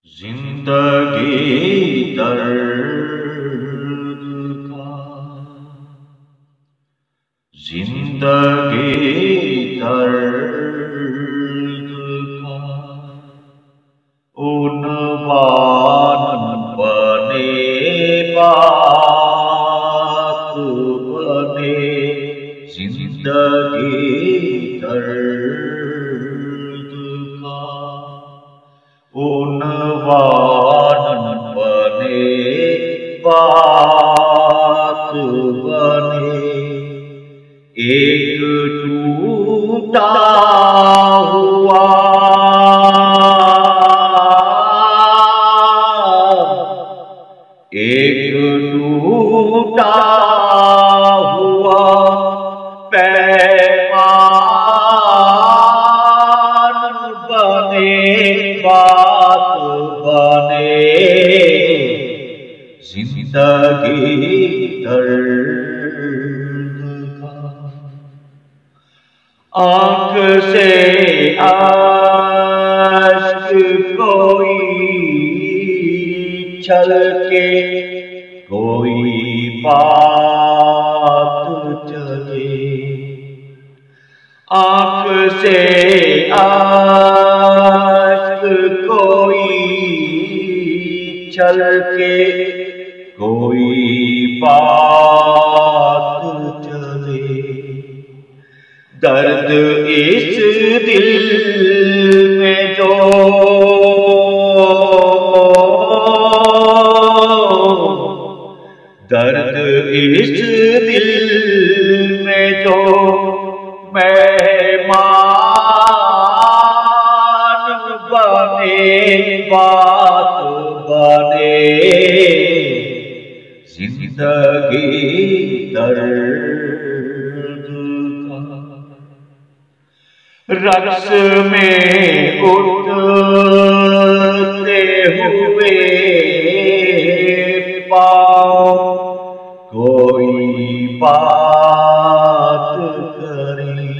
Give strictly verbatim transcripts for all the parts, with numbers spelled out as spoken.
زندگی درد کا، زندگی درد کا عنوان بنے، بات بنے، زندگی درد کا عنوان بنے، بات بنے۔ ایک ٹوٹا ہوا، ایک ٹوٹا ہوا پیمان بنے، بات بنے، زندگی درد کا۔ آنکھ سے اشک کوئی چھلکے، کوئی بات چلے۔ آنکھ سے اشک کوئی چھلکے، کوئی بات چلے۔ درد اس دل میں جو، درد اس دل میں جو مہمان بنے، بات بنے، زندگی درد کا۔ رقص میں اٹھتے ہوئے پاؤں کوئی بات کریں۔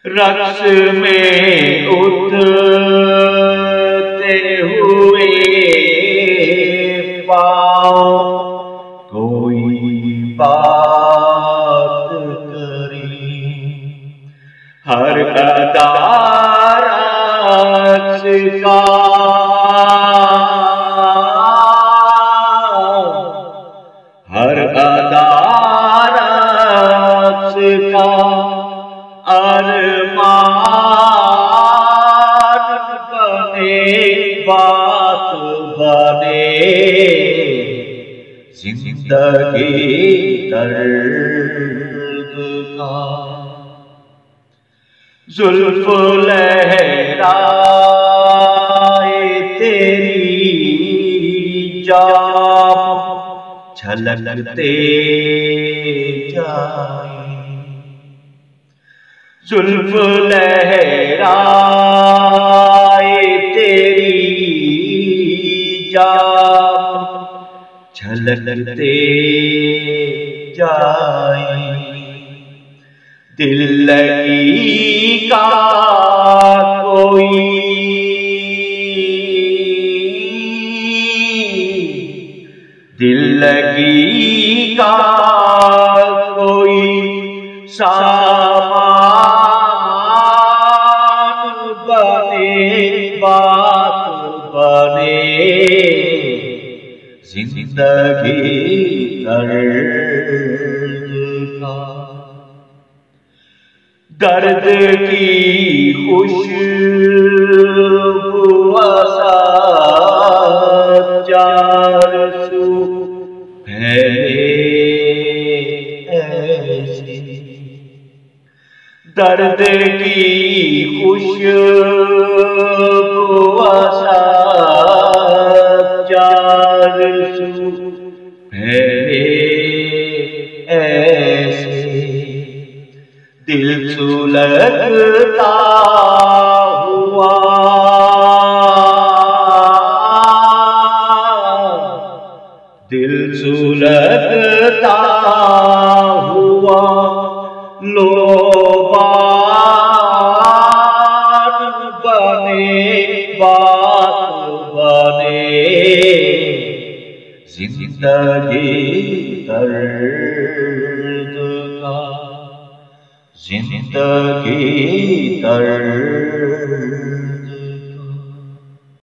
رقص میں اٹھتے ہوئے پاؤں کوئی بات کریں۔ ہر ادا رقص کا، ہر ادا رقص کا ارمان بنے، بات بنے، زندگی درد کا۔ زلف لہرائے تیری جام چھلکتے جائیں۔ زلف لہرائے تیری جام چھلکتے جائیں۔ دل لگی کا کوئی، دل لگی کا کوئی سامان بنے، بات بنے، زندگی درد کا۔ درد کی خوشبو سا چار سو پھیلے ایسی۔ درد کی خوشبو سا چار سو پھیلے ایسے۔ دل سلگتا ہوا، دل سلگتا ہوا لو بات زندگی درد کا، زندگی درد